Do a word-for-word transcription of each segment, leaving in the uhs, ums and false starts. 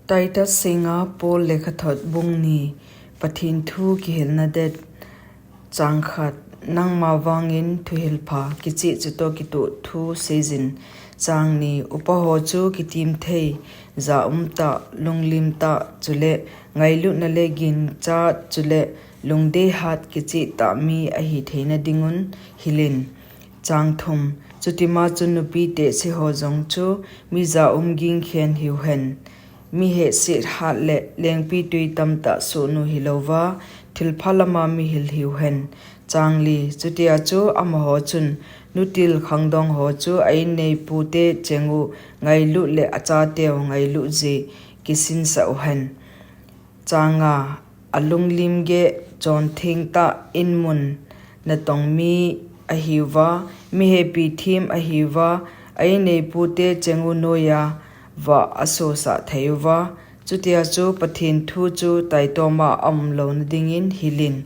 Titus Singa Paul Lekhathot Bung Ni. Pathen Thu Kihilna Det. Chang khat. Nangma vangin thuhilpha kicheh chutoh kitoh thu seijin. Chang ni. Upa ho chu kitim thei, ja um tah, lunglim tah, chule ngailutna le ginchat, chule lungdei hat kicheh tah mi ahi theina dingun hilin. Chang thum. Chutima chun nupi tehse ho jong chu mi ja um ging khen hiu hen. Mi hehset hat le lengpi tui tamtah sohnu hilouva, thilpha lama mihil hiu hen. Chang li. Chutia chu amaho chun nutil khangdong ho chu a-in neipute chengu ngailut le achateu ngailut jeh kisinsah u hen. Chang nga. Alunglim geh, chontheng tah, inmun natong mi ahiuva, mi hepi them ahiuva, a-in neipute chengu noiya vah asosah theiuva, chutia chu Pathen thu chu taitoma aum louna dingin hilin.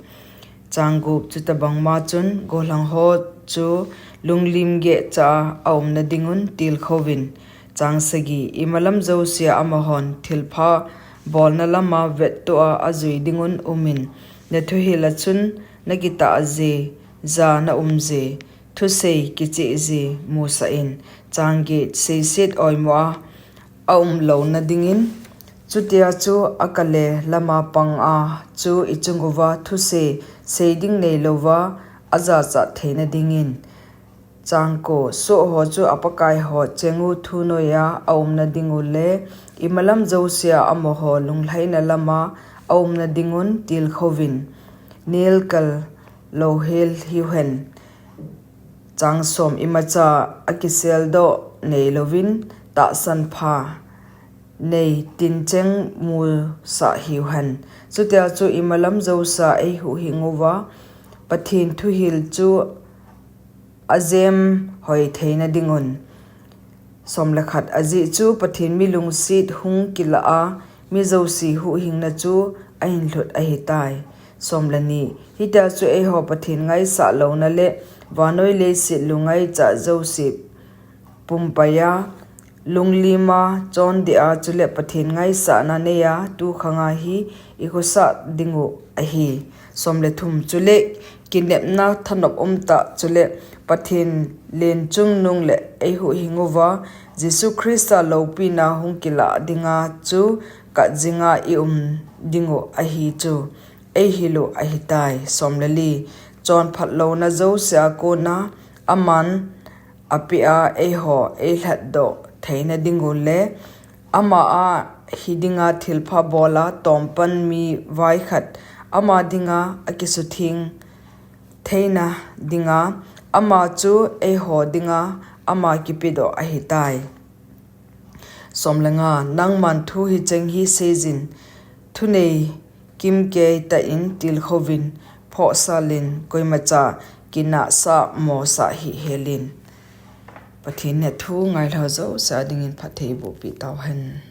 Chang gup. Chutabang ma chun gollhang ho chu lunglim geh cha a aumna dingun tilkhouvin. Chang sagi. Imalam jousea amahon thilpha bolna lama vettoh a ajui dingun umin. Nathuhil a chun nakitah je, ja na um je, thusei kicheh je musah in. Chang get. Seiset oimo a aum louna dingin, chutia chu akale lama pang a chu ichunguva thusei sei ding neilouva ajachat theina dingin. Chang ko. Soh ho chu apakai ho chengu thu noiya aumna dingu le imalam jousea amaho lunglhaina lama aumna dingun tilkhouvin. Nelkal louhel hiu hen. Chang som. Imacha akiseldoh neilouvin tahsan pha nei tincheng musah hiu hen. Chutia chu imalam jousea eihuhhinguva Pathen thuhil chu ajem hoi theina dingun. Som le khat. Ajeh chu Pathen mi lungset hung kilah a mi jouse huhhingna chu ahinlhut ahitai. Som le ni. Hitia chu eiho Pathen ngaisah louna le vannoi leiset lungngaichat jouse pumpaiya, lunglima, chondeh a, chule Pathen ngaisahna neiya tukhanga hi ikhosah dingu ahi. Som le thum. Chule kinepna thanop umtah, chule Pathen lenchungnung le eihuhhinguva Jesu Christa loupina hung kilah dinga chu katjinga ium dingu ahi chu eihilu ahitai. Som le li. Chonphat louna jousea kona aman apeh a eiho eilhatdoh theina dingu le ama a hidinga thilpha bola tompan mi vaikhat ama dinga akisutheng theina dinga, ama chu eiho dinga ama kipedoh ahitai. Som le nga. Nangman thu hicheng hi seijin, thunei kimkei tah in tilkhouvin, phohsalin, koimacha kinahsah mosah hih helin. Pathen in athu ngailhah jouse a dingin phatthei eibohpeh tauhen.